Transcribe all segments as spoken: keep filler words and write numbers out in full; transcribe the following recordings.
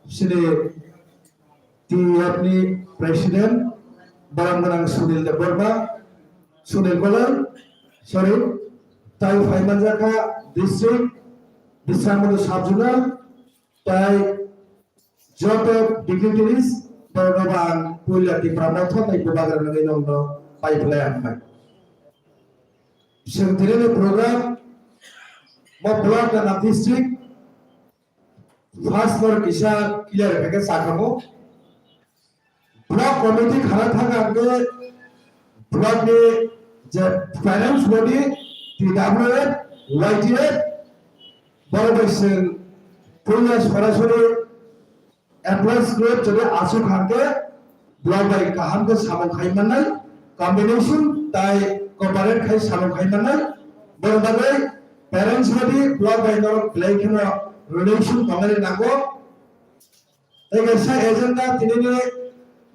Chini T F ni President, Baramgana Sunil Debbarma, Sunil Golai, sorry, tai Phaimanjakha District, Bisramganj Sub Zonal, tai joto dignitaries, borokno ang puila Tipra Motha tai Bubagra nangwi nongno pai phlai ang bai. Chwng tini ni program, mo block na district, first floor kisa clear khe khe sakamo. Block committee khana thang ang khe block ni je finance body, T W F, Y T F, borok bai chwng puila sorasori employees group jodi aswk hwnkhe block bai kaham khe samung khai mannai, combination tai cooperate khai samung khai mannai, borok bagwi parents body block bai norok belai kheno relation tongmani nango. Tei kaisa agenda tinini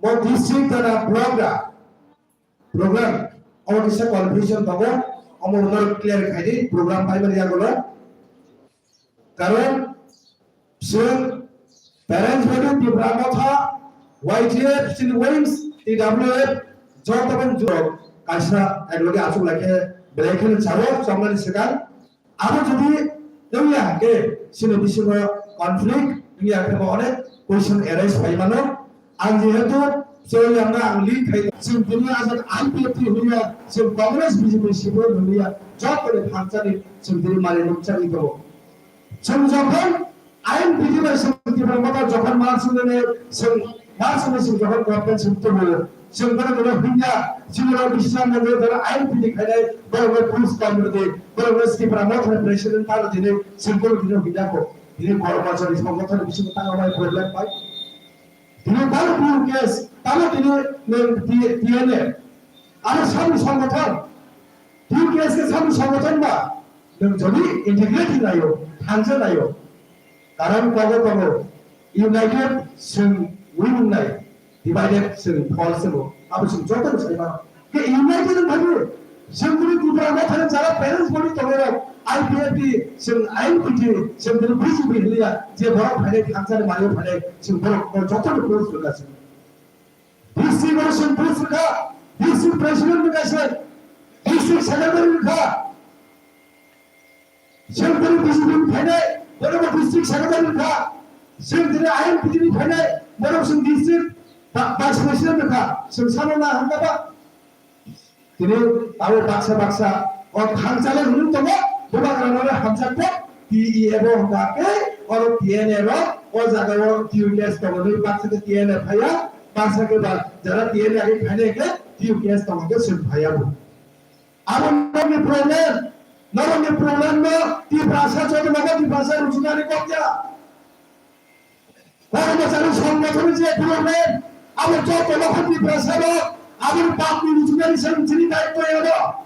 mo district tana block da program, omo kisa confusion tongo, omo norok clear khai di program paimani yagulo. Karon chwng parents body Tipra Motha, Y T F, chini wings, T W F, joto bai juro kaisa ideology achuk lai khe belai kheno chao chongmani swkang. Abo jodi wngya hwnkhe chini bisingo conflict wngya hwnkhe bo onek question arise phai mano. Ang jehetu chwng yangna ang lead khai, chwng tini ajak I P F T hwnliya, chwng Congress B J P C P M hwnliya, joto ni phansani chwng tini mari nukjagwi tongo. Chwng jokhon ain bidi bai chwng Tipra Motha jokhon mar swngnani chwng mar swngnani chwng jokhon government chwng tubu, chwng bono bono hwnya, chini rok bisi chang nang bono ain bidi khainai, bono bono police committee, bono bono Tipra Motha ni president tano tini chwng bono tini hwnya ko. Tini kormachari songgothon ni bisingo tangma bai problem bai. Tini tamo T U K S, tamo tini T N F. Aro samung songgothon. T U K S ke samung songgothon ba, nwng jodi integrate nayo, thansa nayo. Karon kogo kogo, united chwng win nai, divided chwng fall se bo. Abo chwng joto ni sai ma. Ke united wng thangwi, chwng tini Tipra Motha ni jara parents body tongo rok, I P F T, chwng I N P T, chwng tini B J P hwnliya, je borok phainai thansa ni mario phainai, chwng borok joto ni close rwkha chwng. District o chwng close rwkha, district president rwkha chwng, district secretary rwkha. Chwng tini B J P ni phainai, borok bo district secretary wngkha. Chwng tini I N P T ni phainai, borok chwng district ba-, vice president wngkha. Chwng sano na hwnka ba? Tini abo baksa baksa o thangchale hwnwi tongo, Bubagra no hamjakgo, T E F O hwnka khe, oro T N A rok o jaga o T U K S tongo, nwi baksa khe T N A phaiya, baksa khe ba jara T N A age phainai khe T U K S tongo khe chwng phaiya bo. Abo norokni problem, norokni problem no Tiprasa joto nogo Tiprasa rujinani kok ya. Kormachari songgothon je problem, abo joto nogo Tiprasa rok, abo bapni rujinani se chini daitto ya do.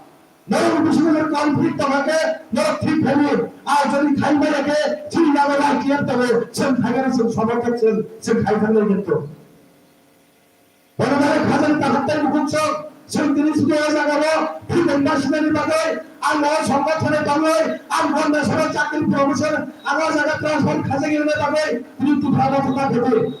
Norok bisingo conflict tongkha khe norok thik khaidi, a jodi khaimaya khe chini yago right clear tongo, chwng khaimani chwng somorthok chwng, chwng khaithang lai khe to. Bono bagwi khajani takhuk tei bukhuk chwng, chwng tini sini o jaga o freedom basinani bagwi ang o songgothone tongwi ang Gonda soro chakri promotion ang o jaga transfer khajagwi rwna bagwi tini Tipra Motha ta khebi.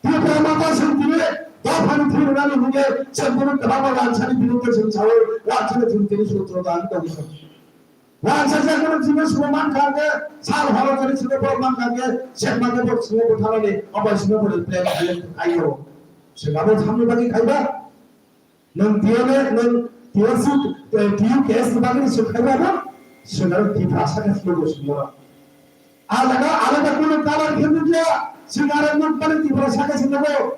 Tipra Motha chwng tini dophani thwi rwnani hwnwi chwng bono kwbangma wansani biruddhe chwng saui wansani thwi tini sutro dan tongwi. Wansajak bono chini simo mankha khe, sal horo chini simo borok mankha khe, chekma khe borok simo butharani, obo simo borok plan khaio. Chwng abo samni bagwi khaiba, nwng T N A, nwng T S U, eh, T U K S ni bagwi chwng khaiba no, chwng aro Tiprasa khe simo bo simo. Alada, alada kuno kalar khe nukya, chwng aro nukmani Tiprasa khe simo bo.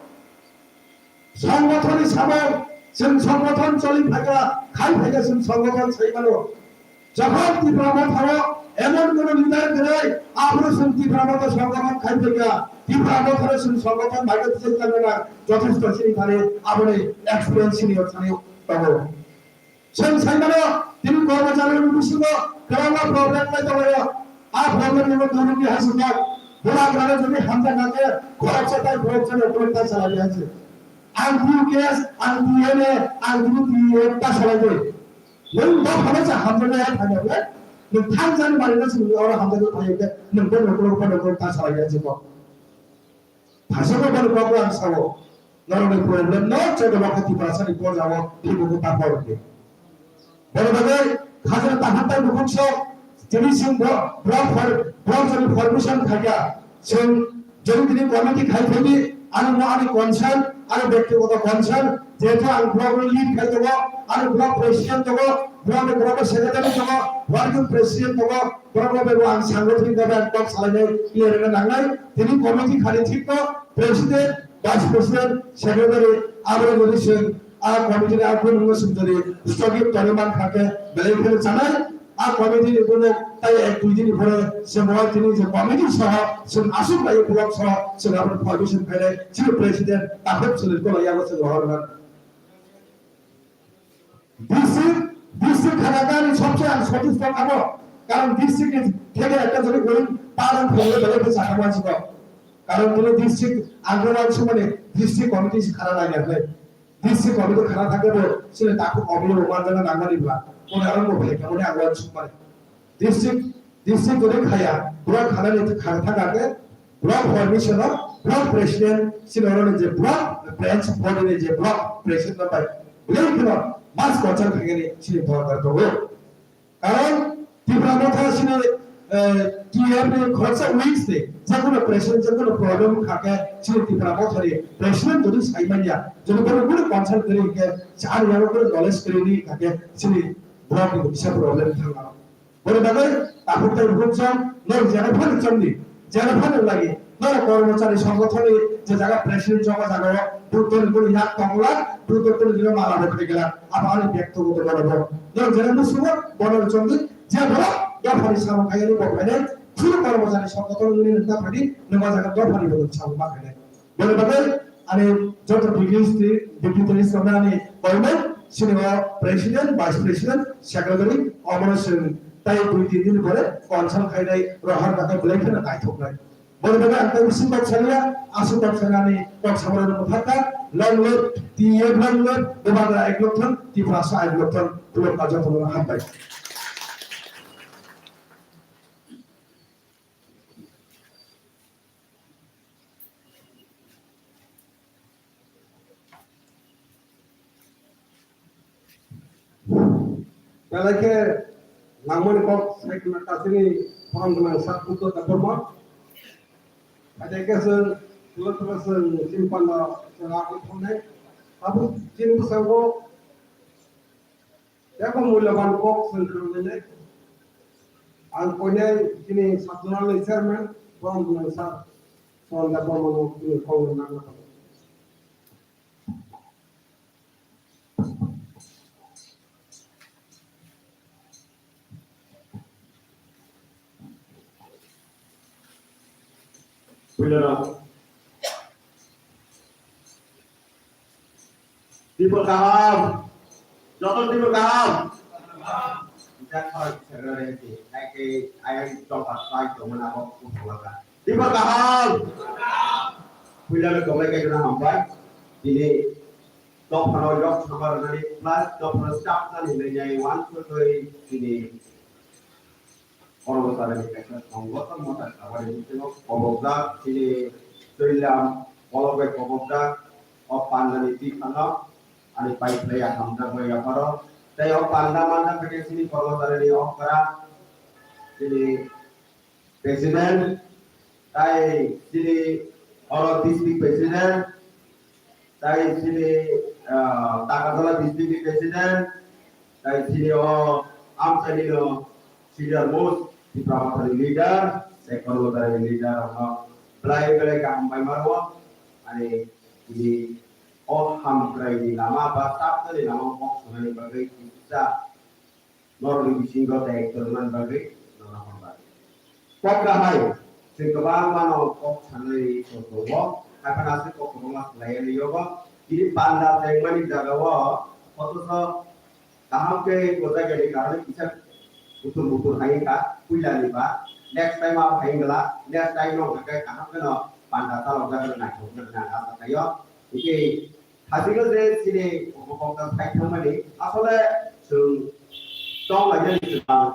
Songgothoni samung, chwng songgothon choli phaikha, khai phaikha chwng songgothon sai mano. Jokhon Tipra Mothao emon kono leader kwrwi, aphuru chwng Tipra Motha songgothon khai phaikha, Tipra Mothao chwng songgothon baigo twijak tangna jothesto chini thani aboni experience senior thani tongo. Chwng sai mano, tini kormochariyokni bisingo kwbangma problem wngwi tonglaio. A problem ni bo doroni hasingkha. Bwrang rano jodi hamjakha khe khoroksa tai khoroksani ukulok ta salai ya se. Ang T U K S, ang T N A, ang tini T E F ta salai de. Nwng dophano cha hamjaknai hai thangya ble. Nwng thangjani manwino chwng oro hamjaknai thangya ble. Nwng bo ukulok bo ukulok ta salai ya se bo. Thasingno boni kok ang sao, norokni problem no, joto bo khe Tiprasani porjao thwibugo ta pordi. Boni bagwi khajana takhuk tai bukhuk sok, tini chwng bo block for-, block jani formation khaikha, chwng jodi tini committee khai phaidi, ani no ani concern, ani byaktigoto concern, jehetu ang block ni lead khai tongo, ani block president tongo, block ni borok secretary tongo, working president tongo, borok no bebo ang sango thini bebo ang kok salainai, clear wngna nangnai, tini committee khani thik no, president, vice president, secretary, abo jodi chwng a committee ni a kunu no chwng jodi stogip tongwi mankha khe belai kheno chanai. A committee ni kunu tai ek dui din ni pore se mohai tini je committee soho chwng aswk bai block soho chwng abo formation khainai chini president takhuk chwng ko yago chwng rohor man. District, district khana gani sobse ang satisfied abo. Karon district ni theke ekta jodi goring paran khole bele bele chakha mansi ko. Karon tini district ang ko mansi mane district committee si khana lai ya. District committee khana thangkhe bo chini takhuk obo manjana nangmani bla. Mone aro bo phai kha mone ang uansukmani. District, district jodi khaya, block khanani khana thangkhe block formation o block president chini oroni je block branch body ni je block president no pai. Belai kheno mas kochar khangani chini dorkar tongo. Karon Tipra Motha sini, eh, T F ni khoroksa wings ni, jekono president, jekono problem khake, sini Tipra Motha ni president jodi saimanya, jodi bono guri consult kri ke, sani yago guri knowledge kri ni khake, sini block ni kisa problem thangma. Boni bagwi takhuk tai bukhuk chong, nor jena phani chong di. Jena phano lagi, noro kormochari songothoni je jaga president joga jaga o, buddhoni kunu yak tongla, buddho kunu dino mala bo khaigela, abo ani byaktigoto bono bo. Noro jena musugo, bono chongdi, je borok dophani samung khaiyani bo phainai, phuru kormochari songothon wngni nokta phadi, nokma jaga dophani bo samung ma khainai. Boni bagwi ani joto dignitaries, dignitaries rokno ani koimai, sini o president, vice president, secretary, omono chwng tai dui tin din pore consult khainai, rohor bagwi belai kheno naithoknai. Boni bagwi ang tei bisi kok saliya, aswk kok sanani kok samarano mwthakha, long live, T F long live, Bubagra ek lok thang, Tiprasa ek lok thang, khulumkha jotono hambai. Belai khe nangmani kok sai khna kasini borom gwnang sak Buddha Debbarma. Haikhe chwng, chwng, chwng, chini panda chwng agwi thangnai. Tabuk chini bwskango teibo mulyaban kok chwng khna lainai. Ang koinai chini sub zonal ni chairman, borom gwnang sak Suman Debbarmano chini kok nangma tongo. Puilano. Tipra kaham. Joto Tipra kaham. Bijak khorok secretary hai khe ayang tongkha sai tongmani abo kuthok lakha. Tipra kaham. Puilano tonglai khe hambai. Tini dophano yok samar nani plus dophano staff nani hinwi nai uansukwi tini kormochari ni kaisa songothon motha kabani bisingo kobokjak chini Choilam Kolok bai kobokjak o pandani twi phano ani pai phlaiya hamjak bai yapharo tei o panda manda khe chini kormochari ni okra chini president, tai chini oro district president, tai chini, ah, Takarjala district ni president, tai chini o amchaini no senior most Tipra Mothani leader, tei Kormotari ni leader rok no belai belai kaham bai maro, ani chini o hamkrai ni lama ba chapnani lama o kok sanani bagwi kisa norokni bisingo tei kwrwngmani bagwi nono hambai. Kok kahai, chwng kwbangmano kok sanai tongo, haiphano aswk kok kwbangma khlaiya liyogo. Tini panda chengmani jagao, othocho kaham khe bo jagani karwi kisa butur butur hai wngkha, puilani ba. Next time abo hai wngla, next time no hwnkhe kaham kheno panda chalokjak naithok wngkha asa khaio. Hwnkhe Thasingno je chini kokthai thangmani, asole chwng tonglainani swkang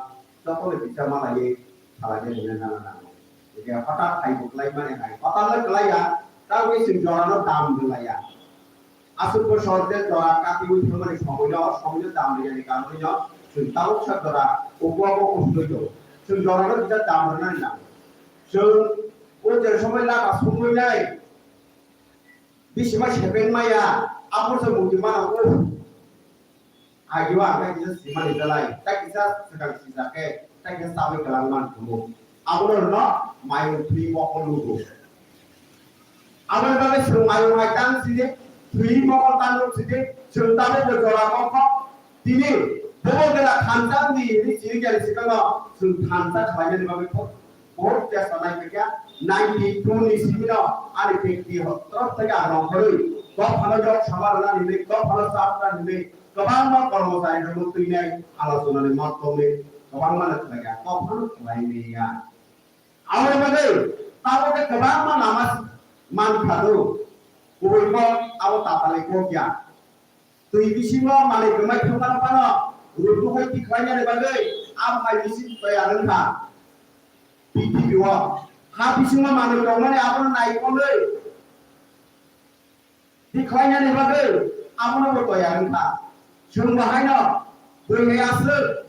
jotono kisa malaiwi salainani hwnwi nana nango. Hwnkhe hothat hai bo kwlaimani hai, hothat le kwlaiya, Tangwi chwng jorano dam rwlaiya. Aswk bosor je jora katiwi thangmani somoino, somoino dam rwya ni karonwino chwng tabuk sak jora ubo abo usugwi tongo. Chwng jorano kisa dam rwnani nango. Chwng o je somoi lama songwi nai, bisima sepeng maya, abo se muti mano, uff. Agio ang khe kisa simani belai, tei kisa swkang sijak khe, tei kisa chawi kwlangma tongo. Abono rwno mayung thwi mokol nugo. Aboni bagwi chwng mayung hai tang sidi, thwi mokol tang nuk sidi, chwng tabuk bo jora kok kok. Tini bobo gela thansa wngdi hinwi chini gari swkangno chwng thansa khlainani bagwi kok. Bohut chesta nai phaikha, ninety two ni simino ani bekti hotro theke ang rongkhorwi dophano yok sama rwnani hinwi, dophano chap rwnani hinwi, kwbangma kormochari rokno twinai alochonani maddhome kwbangmano khlaikha, dophano khlaimaya. Aboni bagwi tabukhe kwbangma lama mankha do, kubui kok abo tapalai kok ya. Twi bisingo manwi kwmai thangma phano rutukwi tikhlainani bagwi a phai bising toyar wngkha. P T P o ha bisingo manwi tongmani abono naikolwi tikhlainani bagwi abono bo toyar wngkha. Chwng bo haino bwrwi aswk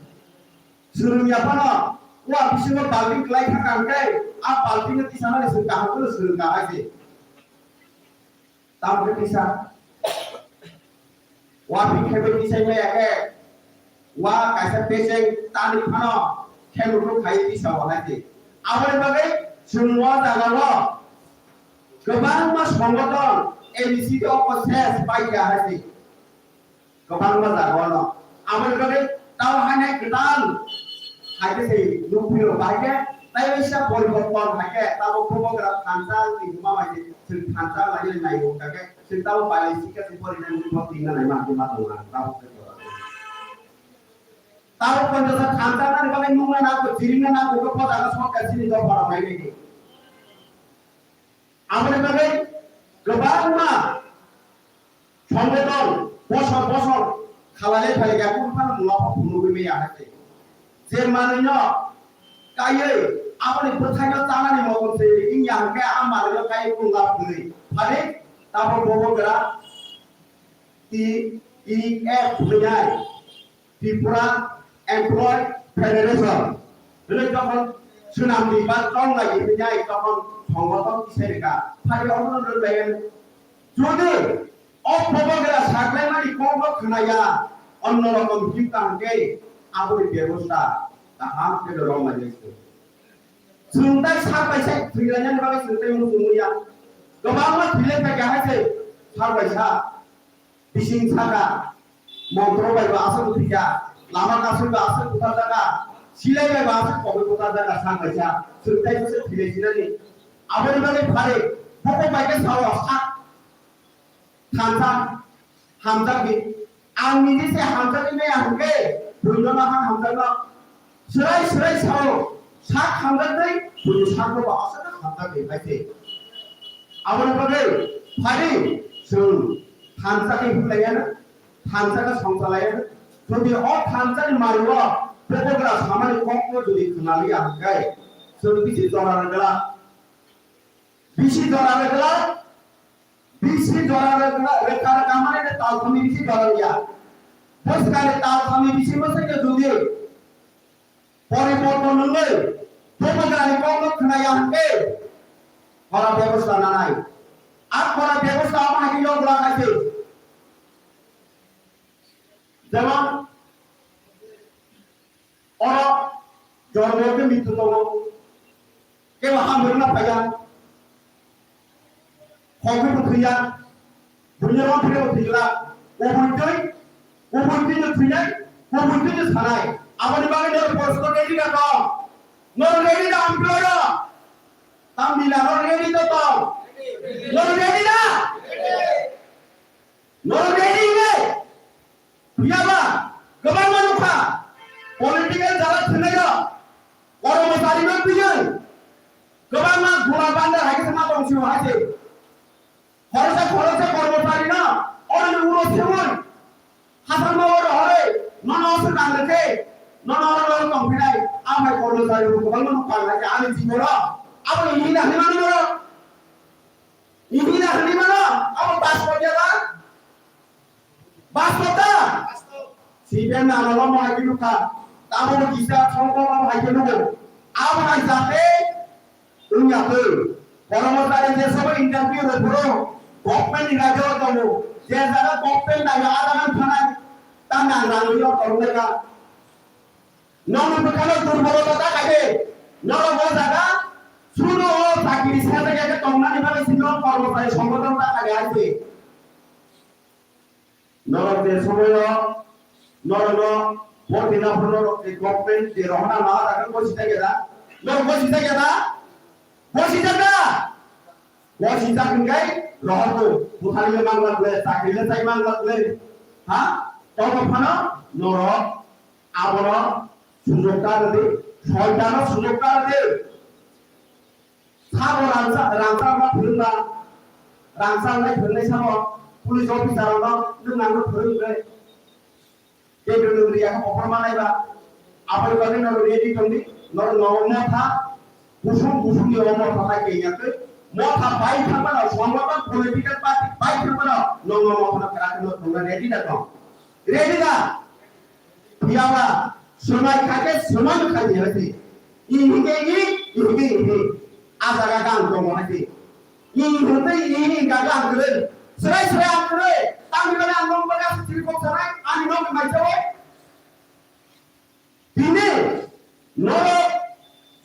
swrwngya phano o a bisingo balti kwlai thangkha hwnkhe a baltino tisanani chwng kaham kheno swrwngkha hai se. Tamni tisa. Wa pi khebe tisai maya khe. Wa kaisa pecheng tani phano khenu ruk khai tisa wa hai se. Aboni bagwi chwng o jaga o kwbangma songoton A B C D o process pai ya hai se. Kwbangma jagao no. Aboni bagwi tamo haino kwtal hai khe se nukphio, bahai khe tei waisa poriborton hai khe tamo bubagra thansa ni hwnma bai se chwng thansa lainani naiwi hwnkha khe chwng tamo bai lai sikha se porinani bo tingna naima hwnma tongo ang tamo khe. Tamo ponchash thansa nani bagwi nungna nango, chirikna nango, khe bo jaga sorkar chini dopha rok nai nai khe. Aboni bagwi kwbangma songoton bosor bosor khalai phai ya, kunu phano mula pho phunugwi maya hai se. Je manwino kaiwi aboni bwthaino chanani motom se wngya hwnkhe a manwino kaiwi kunu lab kwrwi. Phani tabuk bobo gra T E F hwnwi nai. Tripura Employee Federation hwnwi tokon swnamdi ba chonglai hwnwi nai tokon songoton kisa rwkha. Phai omono rwlayan. Jodi o bubagra saklaimani kokno khwnaya, onno rokom himkha hwnkhe aboni bebosta kaham khe rwrwng lainai se. Chwng tai sak bai sak thwilainani bagwi chwng tai muchungwi ya. Kwbangma thwilai phaikha hai se sak bai sak. Bising saka, montro bai bo aswk thwikha, lama kasui bo aswk butharjakha, silai bai bo aswk koboi butharjakha, sak bai sa, chwng tai bwswk thwilai sinani. Aboni bagwi phari, bukhuk bai khe sao, sak thansa, hamjakdi. Ang nini se hamjakdi maya hwnkhe, buino no ha hamjakno. Swrai swrai sao, sak hamjakdi, buini sakno bo aswk hamjakdi hai se. Aboni bagwi phari chwng thansa khe himlaiyano, thansa khe songchalaiyano. Jodi o thansa ni mario bubagra samani kokno jodi khwnaliya hwnkhe, chwng bisi jora rwgwlak, bisi jora rwgwlak, bisi jora rwgwlak, rwkha rwkha mani de talthani bisi jora ya. Bwskani talthani bisi bwsai khe jodi poriborton wngwi bubagrani kokno khwnaya hwnkhe khorap bebosta nanai. A khorap bebosta omo hai khe yokla khai se. Jemon oro jormo khe mrityu tongo. Kebo ham rwna phaiya. Khogwi bo thwiya, buini rong phirebo thwigwlak, ubui twi, ubui twi no thwinai, ubui twi no sanai. Aboni bagwi norok posto ready da tong? Norok ready da amploy rok? Tamni na norok ready da tong? Norok ready da? Norok ready ne? Phiyaba kwbangma nukha political jala thwinairok, kormochari no twiwi kwbangma gula bandar hai khe ma tong sio hai se. Khoroksa khoroksa kormochari no oroni ulo seui hasarma oro hore nono aswk rang rwkhe nono oro oro tongphinai. Amhai kormochari bo kwbangma nukha hai se ani jiboro abo ini na hinmani oro. Ini Iben na ro mo hai khe nukha. Tamo kisa thongko mo hai khe nugo. Abo hai jate wngya twi. Kormo tari je sobo interview rw phuru government ni rajo tongo. Je jaga government nai ada nang thanai. Ta nang rang yo tong leka. Nono bwkhano durbolota ta khai de. Nono o jaga suno o chakiri sajak ya tongnani bagwi sino kormo tari songboton ta khai hai se. Norok je somoyo norokno vote rina phuru norok je government je rohorna ma jaga bosi thai khe da? Norok bosi thai khe da? Bosi jak da? Bosi jak hwnkhe rohorgo, bwthali le mang lak le, chakri le chai mang lak le. Ha? Tobo phano norok abono sujok ta rwdi, soitano sujok ta rwdi. Sabo rangsa, rangsa ma phwrwngma, rangsa wngnai phwrwngnai sabo, police officer rokno nwng nangno phwrwng wngnai. Tei nwng riya khe kophor manai ba, aboni bagwi norok ready tongdi, norok no motha, busung busung ni o motha bai kenya twi, motha bai thangma no, songboton political party bai thangma no, nwng no motha no kwrak no thangna ready da tong, ready da? Phiyaba swmai kha khe swmai kha di hai se. I hingke i, i hingke i hi. A jaga gang tongo hai se. I hingke i hingka gang kwrwi. Swrai swrai ang kwrwi. Tangni bagwi ang nokbar gas chiri kok sanai. Ani nokni mai chawi. Tini norok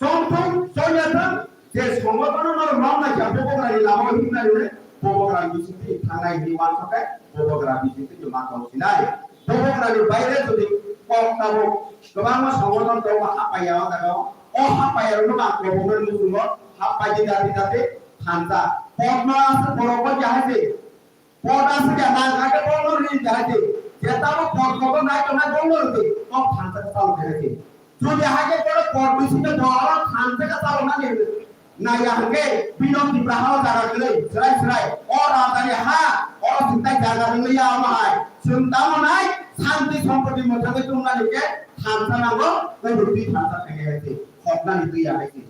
Chongthung, chongyathung, je songotono norok noknai kha, bobogra ni lama o himnai hwnwi, bobogra ni bisingtwi thangnai hwnwi uansukhe, bobogra bisingtwi no ma tong sinai. Bobogra ni baire jodi kok tabuk kwbangma songoton tongo, hapaiya o jaga o, o hapaiya rokno ma kobokno muchungo, hapai di dati dati thansa. Kokno aswk borok bo kehai se, Pot aswk ya nang kha khe bokno ri kha di. Jeta bo pot kotor nai tongnai bokno ri di. Kok thansa khe chalo kha di. Jodi hakhe bono pot bisingo bo oro thansa khe chalo nani nai ya hwnkhe bino Tipra ha o jaga kwrwi swrai swrai. O rajani ha oro swngtai jaga wngwi ya omo hai. Chwng tamo nai santi sompoti mwthangwi tongmani khe thansa nango, tei bo twi thansa thangya hai se. Khoknani twi ya hai se.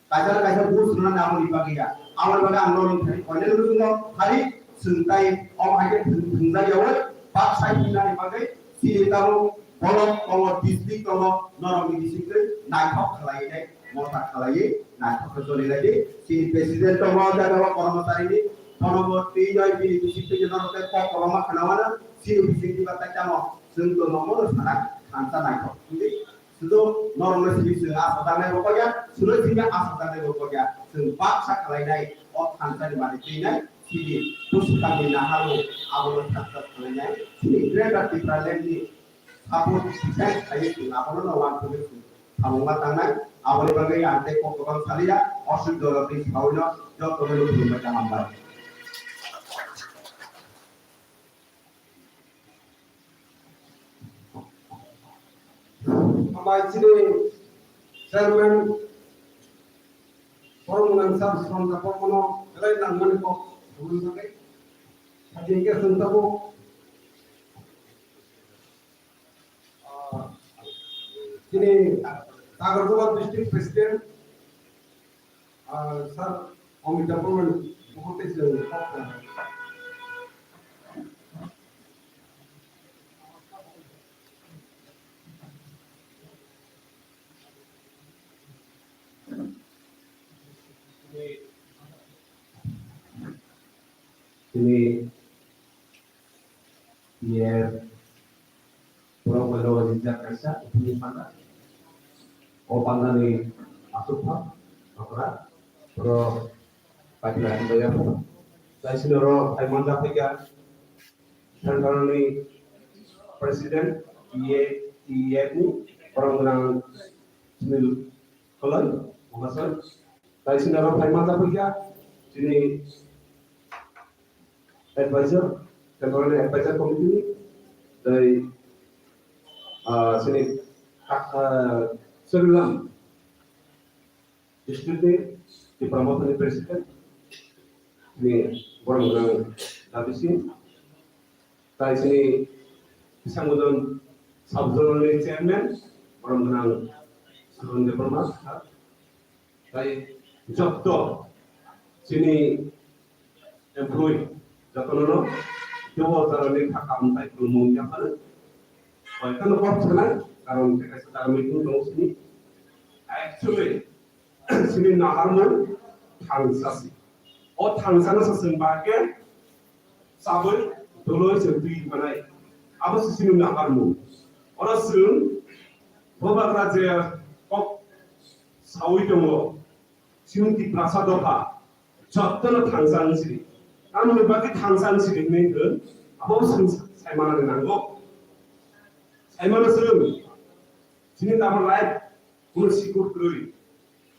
Kaisa kaisa bus rwna nangmani bagwi ya. Aboni bagwi ang norok thani koinani muchungo thani chwng tai omo hai khe thwng-, thwngjak yaui baksa himnani bagwi chini tabuk block tongo, district tongo, norokni bisingtwi naithok khlaiwi nai, motha khlaiwi naithok khe choli lai di. Chini president tongo, o jaga o kormocharini bono bo twi yoi bini bisingtwi norok tei kok kwbangma khna mano. Chini bisingtwi ba tai tamo chwng tongo, bono sana thansa naithok. Sudu norokno simi chwng aswk jaknai bo kok ya, sudu simi aswk jaknai bo kok ya. Chwng baksa khlainai, o thansa ni mani twinai, simi bwswkangni naharmung abono thangsa khlainai, simi Greater Tipraland ni support defense khlaiwi chwng abono no uansugwi chwng samung ma tangnai. Aboni bagwi ang tei kok kwbang saliya, oswk jora twi sawino jotono no khulumbai kaham bai. Hambai chini chairman borok mwnang sir Sron Debbarmano belai nangmani kok samani bagwi. Sakhe hwnkhe chwng tabuk, ah, chini Agartala district president, ah, sir Amit Debbarma ni bukhuk tei chwng kok. Chini T F borok bai logi rijak kaisa opening panda. O panda ni aswk phang okra borok paithago hinwi ya. Tai sini oro phai manja phaikha central ni president T A T F ni borok gwnang Sunil Koloi Mahasoi. Tai sini oro phai manja phaikha chini advisor, temporary advisor committee ni, tei, ah, sini, ah, Chwrilam district ni Tipra Motha ni president, ni borok gwnang Dabi Singh, tai sini Kisangudon sub zone ni chairman, borok gwnang Suron Debbarma, Tai jotto chini employee jotono no jobo jorani kha kam tai khulumung yaphano. Kono kok sanai, karon teka sa meeting dong sini. Actually, sini naharmung thangsa si. O thangsa no sa sing ba ke saboi doloi se twi manai. Abo si sini naharmung. Oro sing bobagra je kok sawi tongo. Sini Tiprasa dopha. Jottono thangsa wng sidi. Tamoni bagwi thangsa wng sidi hinwi hwn, abo chwng saimanani nango. Saimano chwng, chini tamo life kuno secure kwrwi,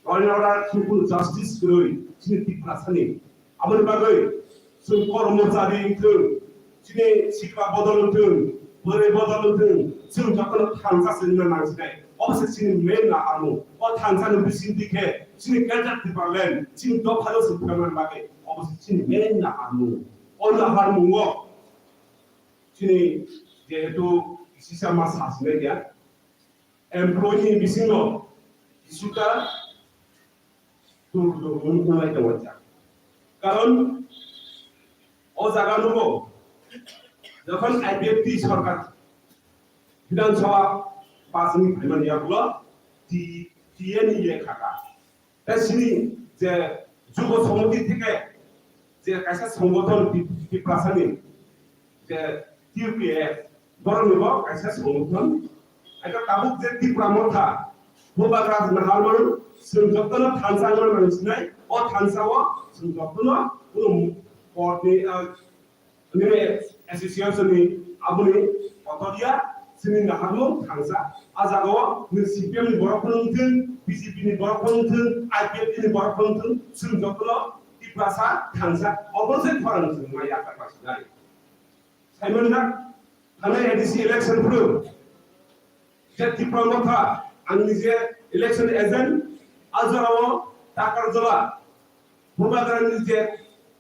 law and order kuno justice kwrwi, chini Tiprasani. Aboni bagwi chwng kormochari wngthwng, chini sikla bodol wngthwng, bwrwi bodol wngthwng, chwng jotono thangsa se wngna nangsinai. Obo se chini main naharmung. O thangsani bisingtwi khe chini Greater Tipraland, chini dophano se phwrwngna bagwi obo se chini main naharmung. O naharmungo chini jehetu kisa ma sasinai ya, employee ni bisingo kisuta dur dur wng-, wnglai tongo jak. Karon o jaga nugo, jokhon I P F T sorkar Bidhan Sabha pass wngwi phaimani yagulo T-, T N E A khaka. Tei sini je Jubo Samiti theke je kaisa songothon Ti-, Tiprasani je T U K F, borokni bo kaisa songothon. Eka tabuk je Tipra Motha, Bubagra naharmano, chwng jotono thansa wngmano nang sinai, o thansa o chwng jotono kuno court ni, ah, nini association ni aboni kotor ya, chini naharmung thansa. A jaga o nini C P M ni borok phano wngthwng, B J P ni borok phano wngthwng, I P F T ni borok phano wngthwng, chwng jotono Tiprasa thansa. Obo se khorang chwng ma yakar ma sinai. Simon na, thanai A D C election phuru, je Tipra Motha, ang nije election agent, a jora o Takarjala, Bubagrani je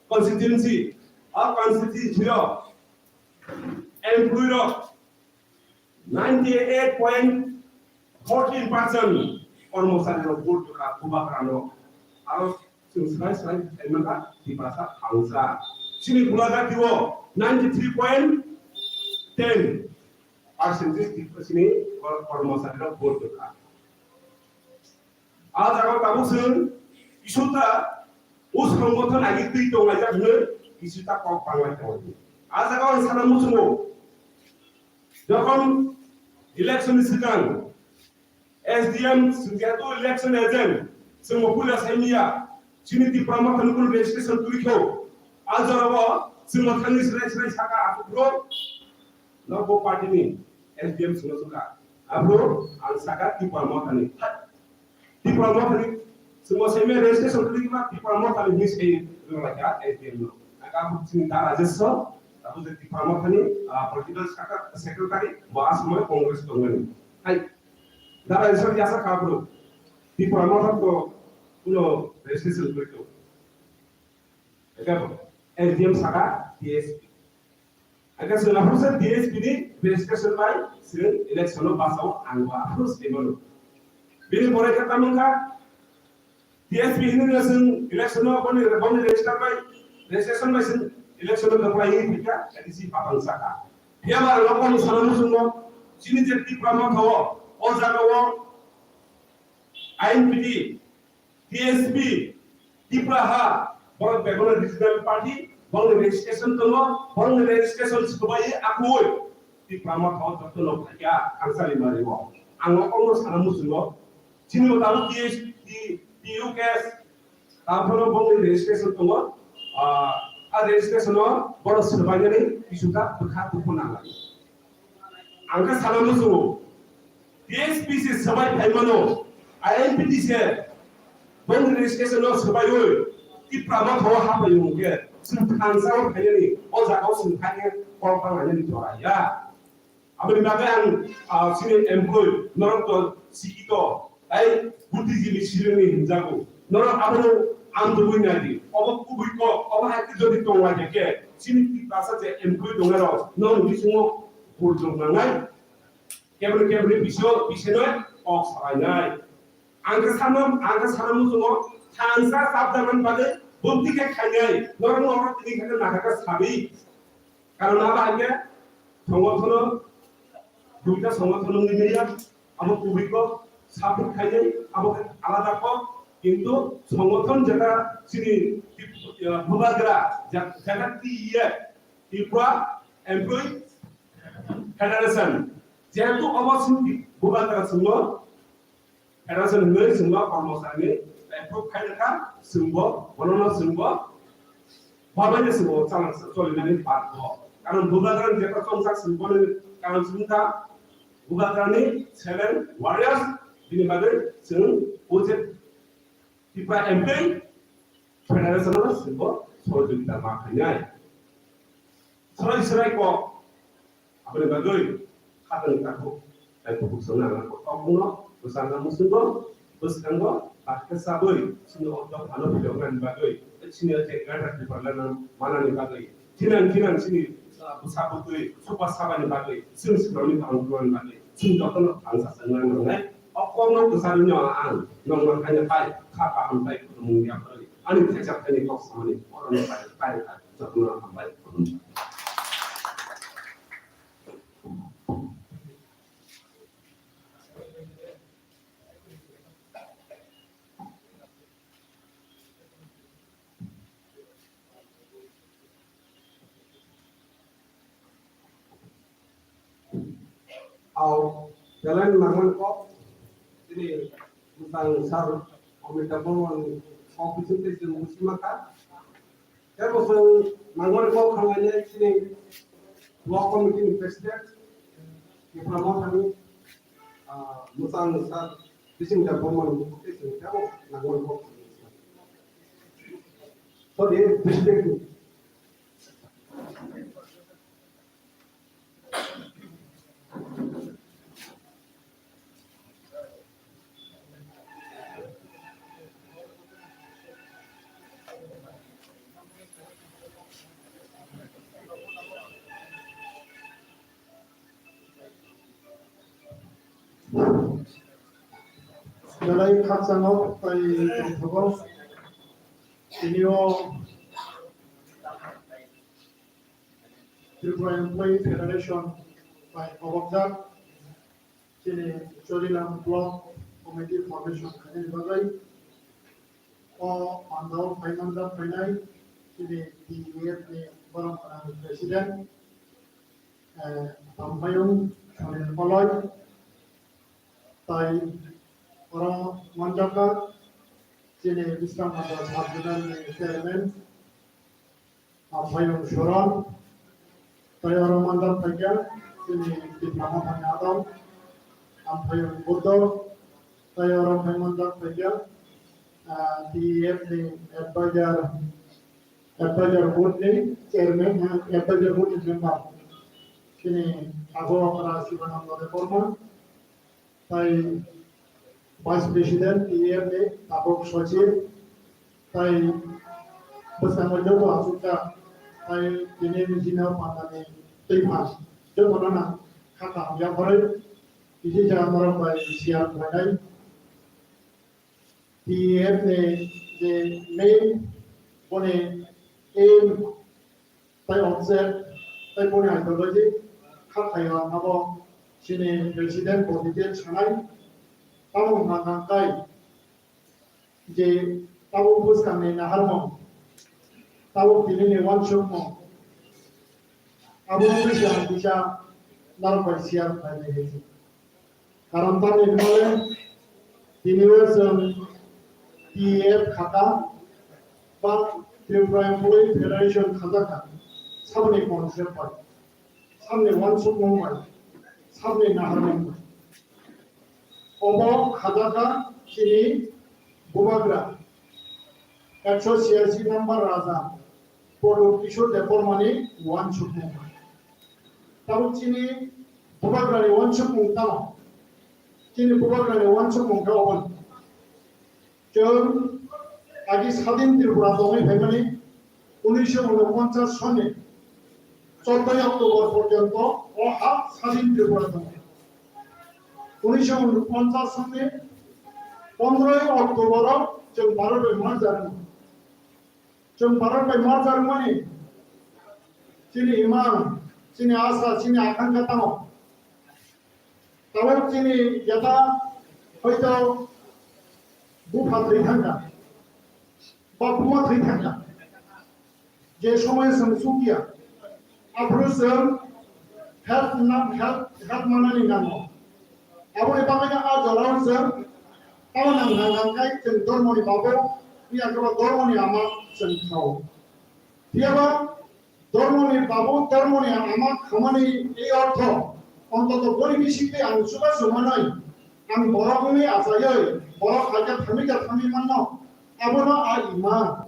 constituency, a constituency o employee rok ninety eight point fourteen percent kormochari rok vote rwkha Bubagrano. Aro chwng swrai swrai khlaimani Tiprasa thansa. Chini Golagati o ninety three point ten percent chini kor-, kormochari rok vote rwkha. A jaga tabuk chwng kisuta o songothon agi twi tonglaijak hwnwi kisuta kok panglai tongo. A jaga ang sana muchungo, jokhon election ni swkang S D M chwng jehetu election agent, chwng bo puila saimiya, chini Tipra Mothani kuno registration kwrwi kho. A jora bo chwng bo thangwi swrai swrai saka, aphuru no bo party ni S D M chwngno swkha. Aphuru ang saka Tipra Mothani. Tipra Mothani chwngno saimya registration kwrwi kha, Tipra Mothani hinwi sai rwlaikha S D M no. Aka aphuru chini da Rajesh so, abo je Tipra Mothani, ah, political secretary, bo aswk Congress tongmani. Hai, da Rajesh so yasa kha aphuru. Tipra Motha to kuno registration kwrwi kha. Eka S D M saka D S P. Eka chwng aphuru se D S P ni registration bai chwng election o basao ang bo aphuru se mano. Bini pore khe tamo wngkha D S P hinwi no chwng election o boni, boni register bai, registration bai chwng election o kwplai wngwi phikha, A D C phatang saka. Phiya ba ang o kono sana muchungo, chini je Tipra Motha o, o jaga o I N P T, T S P, Tipra ha, borok bebak regional party, borokni registration tongo, borokni registration swbaiwi akwui Tipra Motha o joto no phaikha, ang sali mari o. Ang o kono sana muchungo, chini o tabuk T S P, T U K S, tabuk borokni registration tongo, ah, a registration o borok swbainani kisuta bwkha tubu nangnai. Ang khe sana muchungo, T S P se swbai phaimano, I N P T se bongni registration no swbaiwi Tipra Motha o hapai wngkhe, chwng thansa o phainani, o jaga o chwng thangkhe kok banglainani jora ya. Aboni bagwi ang, ah, chini employee, norok to sikito, tai buddhijimi sileni hinjago. Norok abono ang tubui nadi. Obo kubui kok, obo hai khe jodi tonglaikhe, chini Tiprasa je employee tongnai rok, norok bisingo burjok nangnai. Kebri kebri biso, bisinoi kok salainai. Ang khe sanam, ang khe sanam muchungo, thansa sabdaman bagwi bumti khe khainai. Norok norok tini khe naharkha sabi. Karon abo hai khe thongo thono Duita songothon wngwi manya, abo kubui kok, support khainai, abo khe alada kok, kintu songothon jeta chini, ah, bubagra, je-, jeta T E F, Tripura Employee Federation, jehetu obo chini bubagra chwngno Federation hwnwi chwngno kormocharini approve khai rwkha, chwngbo, bonono chwngbo, bobaino chwngbo chalang cholinani bagwi. Karon bubagrani jeta chongchak chwng bono karon chwng kha, bubagrani silent warriors, bini bagwi chwng o je Tripura M P Federation-o chwngbo sohojogita ma khainai. Srai srai kok. Aboni bagwi khatang takhuk, tai bukhuk songna ang kok kokno bwsarna muchungo, bwskango bakhe chabwi chini o dophano philoknani bagwi, chini o je greater Tipraland manani bagwi, thinang thinang chini, ah, bwsa bwtwi, soba sabani bagwi, chwng swkangni kaham tubani bagwi, chwng jotono thangsa chwngna nangnai. O kokno kwcharwino ang nokno haino pai kha kaham tai kuthumung ya phai. Ani thaichak thaini kok samani orono pai pai kha jotono hambai kuthumung. Au, belai nangmani kok, chini bwsang sir Amitabh Barma ni kok bising tei chwng busi ma kha. Tei bo chwng nangmani kok khanlainai chini block committee ni president, Tipra Motha ni, ah, bwsang sir Bising da Barma ni kok tei chwng tei bo nangmani kok khanlainai. Sorry, president ni. Belai khakchangno tei tongthogo. Tini o Tripura Employee Federation bai kobokjak chini Chorilam Block Committee formation khainani bagwi o pandao phaimanjak phainai chini T E F ni borok ni President, eh, Tongphayung Sunil Koloi, tai oro manjakha chini Bisramnagar Sub Zonal ni Chairman, Amphayung Soron, tei oro manjak phaikha chini Tipra Mothani adong, Amphayung Buddho, tei oro phai manjak phaikha, ah, T E F ni advisor, advisor board ni chairman, ah, advisor board ni member, chini Ago Okra Sivananda Debbarma, tai Vice President T E F ni tabuk Sochib, tai bwskango joto achukjak, tai tini bini pandani twiphang jotono nang kha kaham yaphorwi kisi jaga norok bai share khlainai. T E F ni je main boni aim tai object, tai boni ideology, kha khaio abo chini president bo detail sanai, tamo hwnka nang tai je tabuk bwskangni naharmung, tabuk tinini uansukmung, abo bwskang kisa norok bai share khlainai hai se. Karon tamni hwnmale tini o chwng T E F khaka ba Tripura Employee Federation khajakha, saboni concept bai, saboni uansukmung bai, saboni naharmung bai. Obo khajakha chini bubagra, ekso chiyasi number raja, Prodot Kishore Debbarmani uansukmung bai. Tabuk chini bubagrani uansukmung tamo? Chini bubagrani uansukmung khe obo. Chwng agi Sadin Tripura tongwi phaimani, unisho unoponchas sonni choddo October porjonto o ha Sadin Tripura tongwi. Unisho unoponchas sonni pondroi October o chwng Bharat bai march jarwkmani. Chwng Bharat bai march jarwkmani chini imang, chini asa, chini akhankha tamo? Tabuk chini jeta hoito bupha thwi thangkha, ba buma thwi thangkha. Je somoy chwng chukya, aphuru chwng help na, help, help manani nango. Aboni bagwino a jorao chwng tamo nang nang nang khai chwng dormoni babu, iya khe bo dormoni ama chwng khao. Phiyaba dormoni babu, dormoni ama khamani ei ortho, ontoto boni bisingtwi ang chubachu manwi, ang borok wngwi achaiwi, borok hai khe thangwi khe thangwi manno, abono a iman.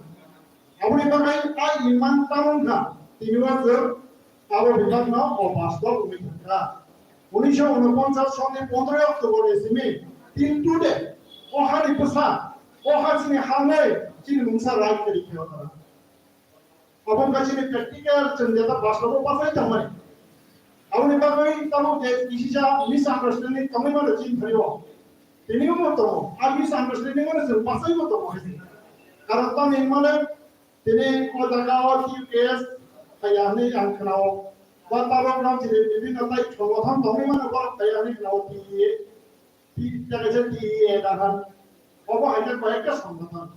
Aboni bagwi a iman tamo wngkha, tini o chwng abo bibakno o bastop wngwi thangkha. Unisho unoponchas sonni pondroi October ni simi till today o hani bwsa, o ha chini ha wngwi chini mungsa right kwrwi khe o tara. Abo wngkha chini practical chwng jeta bastop o bachai tongmani. Aboni bagwi tamo je kisisa misunderstanding tongwi mano chini thani o. Tini omo tongo, a misunderstanding mano chwng bachai bo tongo hai se. Karon tamni hwnmale tini o jaga o T U K S phaiya hwnwi ang khwnao. Ba tabok no chini bibhinno tai songothon tongwi mano borok phaiya hwnwi khwnao T E A. Pi-, tei kaisa T E A dahan. Obo hai khe koi ekta songothon.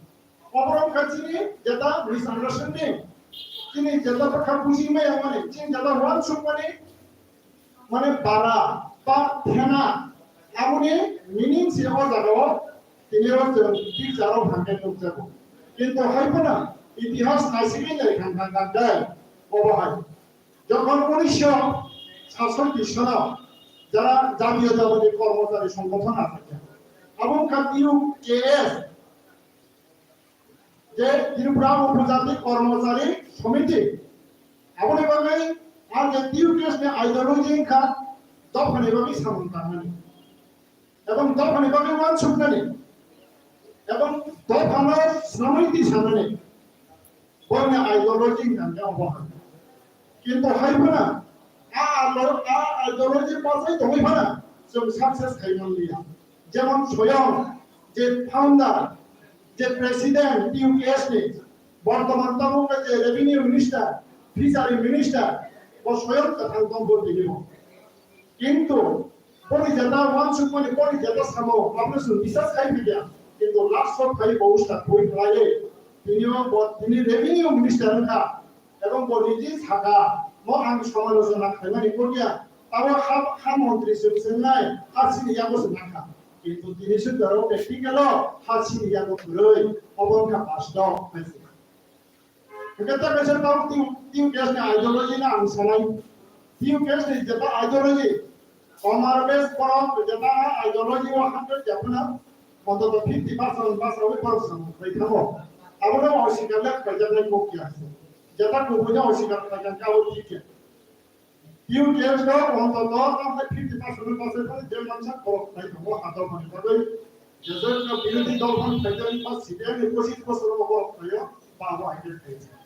Obo wngkha chini jeta misunderstanding. Chini jeta bwkha buji maya mani, chini jeta uansuk mani, mane bara, ba thena, aboni meaning se o jaga o tini o chwng picture o hangkhe nukjago. Kintu hai phano itihas naisigwi nai thang thang thang dai, obo hai. Jokhon unisho satsotti sono jara jatiyo jabati kormochari songgothon achaikha, abo wngkha T U K S, je Tripura Upojati Kormochari Somiti, aboni bagwi ang je T U K S ni ideology wngkha dophani bagwi samung tangnani. Ebong dophani bagwi uansuknani, ebong dophano swnamwi tisanani, boini ideology hwnkha khe obo hai. Kintu hai phano a alo-, a ideology bachai tongwi phano chwng success khai manliya. Jemon soyong je founder, je president T U K S ni, bortoman tabuk je revenue minister, fishery minister, bo soyong kwthang tongbo tinibo. Kintu boni jeta uansukmani, boni jeta samo, abono chwng bisas khai phaikha. Kintu last o phai bo usta khui khlaiwi, tini o bo, tini revenue minister wngkha, ebong bo niji sakha, mo ang samalochona khaimani kokya, tabo ha, ha montri chwng swngnai, ha chini yago swngnai kha. Kintu tini sundaro practical o ha chini yago kwrwi, obo wngkha bastop. Hwnkhe ta kaisa tamo T U K S ni ideology no ang sanai. T U K S ni jeta ideology, Omar Bes borok jeta ideology o hundred ya phano, ontoto fifty percent bachawi borok samung khlai thango. Abono osikar le khlaijaknai kok ya se. Jeta kubui no osikar khlaijaknai abo thik ya. T U K S no ontoto tamni fifty percent ni bachai phano je mansa borok khlai tongo, ha dophani bagwi. Jeswk no birodhi dol phano khlaijak wngkha, C P I M ni pochis bosor o borok khlaio, ba abo hai khe khlaijak.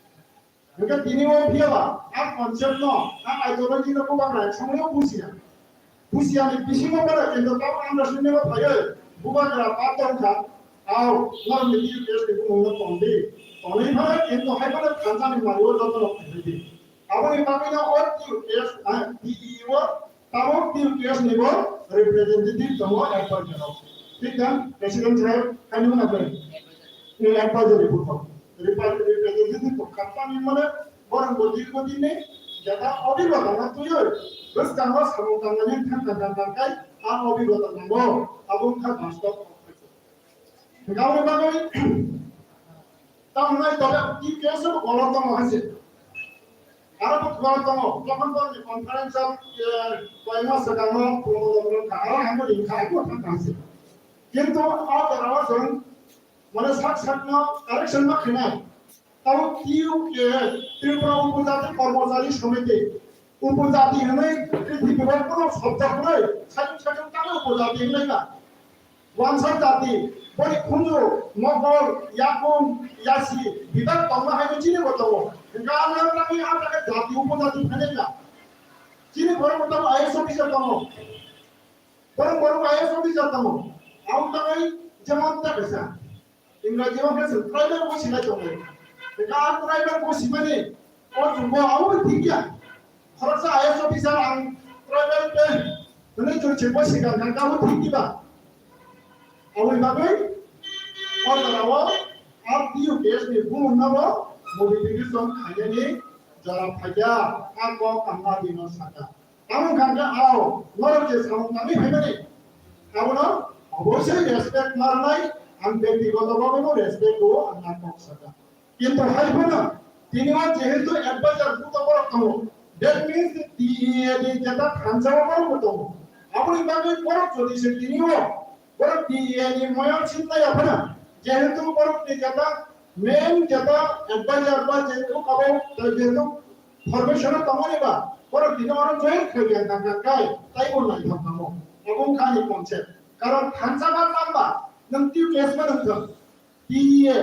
Hwnkhe tini o phiyaba, a concept no, a ideology no bubagra somoi o bujiya. Bujiya ni bisingo bere kintu tamo understanding o phaiwi bubagra ba tongkha, au, norok ni T U K S ni bumung no tong di. Tongwi phano kintu hai phano thansa ni mari o joto no khlai di. Aboni bagwi no o T U K S, ah, D E O, tabuk T U K S ni bo representative tongo advisor rok. Thik na? President saheb, hai nung na bai? Ni advisor ni bukhuk. Repre-, representative tong kha. Tamni mane borok bo dirgho din ni jeta obhigota no twiwi bwskango samung tangnani thang thang thang thang khai, a obhigota nango. Abo wngkha bastob. Hwnkhe aboni bagwi tamo hwnai tobe T U K S bo kolok tongo hai se. Aro bo kolok tongo, jokhon bo conference o, eh, koi mas swkango promotion wngkha, aro hambo ringkha, abo thang thang se. Kintu o jorao chwng mane sak sakno correction ma khainai. Tamo T U K, Tripura Upojati Kormochari Somiti, upojati hwnwi prithibi o bono sobda hwnwi sajwk sajwk tamo upojati hwnwi kha. Wansa jati, boni khunju, mokol, yakung, yasi, bibak tongma hai chini bo tongo. Hwnkhe ang nang nangni a jaga jati upojati phainai kha. Chini borok bo tamo I A S officer tongo. Borok borok I A S officer tongo. Ang tangwi jemon ta kaisa. Ingraji o khe chwng tribal bo sinai tongo. Hwnkhe a tribal bo simani o chwngbo abo thik ya. Khoroksa I A S officer ang tribal tei Hwnwi chwng se bo sikang kha, kabo thik diba? Aboni bagwi o jorao R T U K S ni bumung no bo modification khainani jora phaikha, a kok ang a bino sakha. Tamo wngkha khe ao norok je samung tangwi phaimani, abono obosoi respect ma rwnai, ang byaktigoto bagwi bo respect rwo, ang a kok sakha. Kintu hai phano tini o jehetu advisor buto borok tongo, that means T E A ni jeta thansa o borok bo tongo. Aboni bagwi borok jodi se tini o borok T E A ni moyang sinta ya phano, jehetu borok ni jeta main jeta advisor ba jehetu abo jehetu formation o tongmani ba borok tini oro join khlaiya tangkha kai taibo naithok tamo. Obo wngkha ani concept. Karon thansa ba tamba nwng T U K S ma nwng thang. T E A,